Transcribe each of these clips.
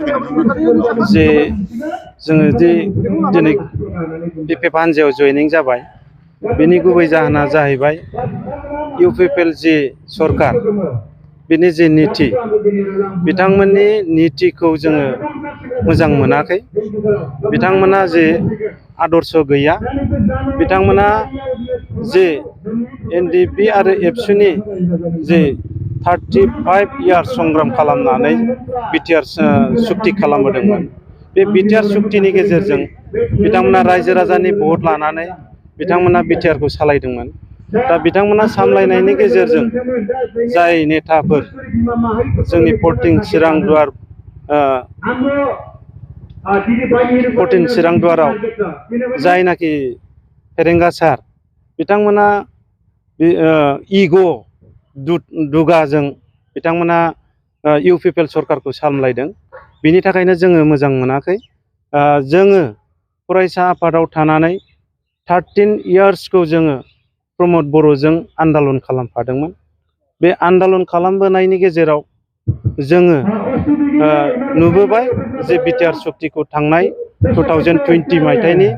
थाखाय नोंथांमोना जे जोङो दिनै बिपिएफ हान्जायाव जयनिं जाबाय बेनि गुबै जाहोना जाहैबाय इउपिपिएल जि सरकार बिनि जि नीति बिथांमोननि नीतिखौ जोङो मोजां मोनाखै। बिथांमोना जे आदर्श गैया। बिथांमोना जे एनडिएफबि आरो एबसुनि जे 35 इयार्स संग्राम खालामनानै बिटिआर सुक्ति खालामबोदोंमोन। बे बिटिआर सुक्तिनि गेजेरजों बिथांमोना रायजो राजानि भट लानानै बिथांमोना बिटिआरखौ सालायदोंमोन। दा बिथांमोना सामलायनायनि गेजेरजों जाय नेताफोर जोंनि 14 चिरां दुवाराव जायनाखि फेरेंगा सार बिथांमोना इग' दुगाजों बिथांमोना इउपिपिएल सरकारखौ सामलायदों। बिनि थाखायनो जोङो मोजां मोनाखै। जोङो फरायसा आफादाव थानानै 13 इयार्सखौ जोङो प्रमद बर'जों आन्दालन खालामफादोंमोन। बे आन्दालन खालामबोनायनि गेजेराव जोङो नुबोबाय जे बिटिआर सुक्तिखौ थांनाय 2020 मायथाइनि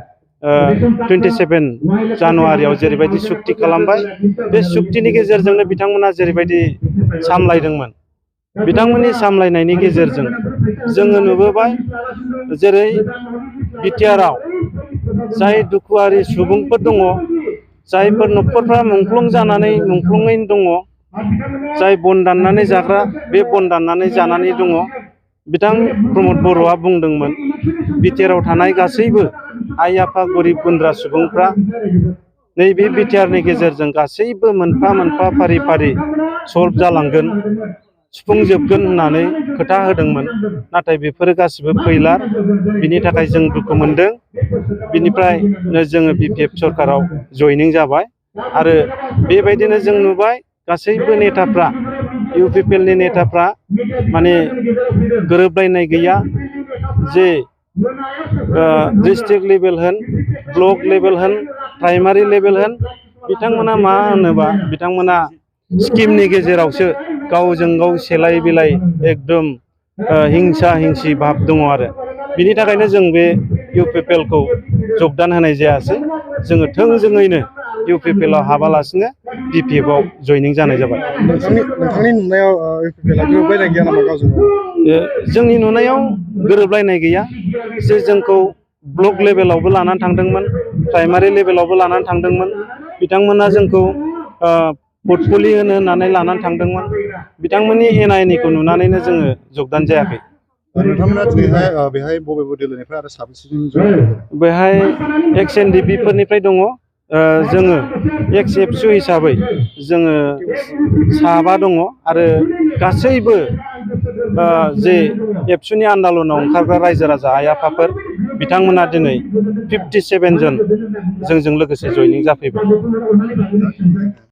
27 जानुवारियाव जेरैबायदि सुक्ति खालामबाय बे सुक्तिनि गेजेरजोंनो बिथांमोना जेरैबायदि सामलायदोंमोन बिथांमोननि सामलायनायनि गेजेरजों जोङो नुबोबाय जेरै बिटिआरआव जाय दुखुआरि सुबुंफोर दङ, जायफोर न'खरफ्रा मुंख्लं जानानै मुंख्लङैनो दङ, जाय बन दाननानै जाग्रा बे बन दाननानै जानानै दङ, बिथां प्रमद बर'आ बुंदोंमोन बिटिआरआव थानाय गासैबो आइ आफा गरिब गुन्द्रा सुबुंफ्रा नैबे बिटिआरनि गेजेरजों गासैबो मोनफा मोनफा फारि फारि सल्भ जालांगोन, सुफुंजोबगोन होननानै खोथा होदोंमोन। नाथाय बेफोरो गासिबो फैलार। बिनि थाखाय जों दुखु मोनदों। बिनिफ्राय जोङो बिपिएफ सरकाराव जयनिं जाबाय आरो बेबायदिनो जों नुबाय गासैबो नेताफ्रा इउपिपिएलनि नेताफ्रा माने गोरोबलायनाय गैया। जे डिस्ट्रिक्ट लेभेल होन, ब्लक लेभेल होन, प्राइमारि लेभेल होन, बिथांमोना मा होनोबा बिथांमोना स्किमनि गेजेरावसो गावजों गाव सेलाय बिलाय एकदम हिंसा हिंसि भाब दङ आरो। बिनि थाखायनो जों बे इउपिपिएलखौ जगदान होनाय जायासै। जोङो थोंजोङैनो इउपिपिएलआव हाबालासिनो बिपिएफआव जयनिं जानाय जाबाय। नोंथांनि नुनायाव इउपिपिएलआ गोरोबलायनाय गैया नामा गावजों गाव? जोंनि नुनायाव गोरोबलायनाय गैया। जे जोंखौ ब्लक लेभेलावबो लानानै थांदोंमोन, प्राइमारि लेभेलावबो लानानै थांदोंमोन। बिथांमोना जोंखौ पर्टफलि होननानै लानानै थांदोंमोन। बिथांमोननि एनायनिखौ नुनानैनो जोङो जगदान जायाखै। नोंथांमोना दिनैहाय बेहाय बबे दोलोनिफ्राय आरो साबेसेजों जयेन खालामदों? बेहाय एक्स एनडिएफबिफोरनिफ्राय दङ। जोङो एक्स एबसु हिसाबै जोङो 7 दङ आरो गासैबो जे एबसुनि आन्दालनाव ओंखारग्रा रायजो राजा आइ आफाफोर बिथांमोना दिनै 57 जन जोंजों लोगोसे जयनिं जाफैबाय।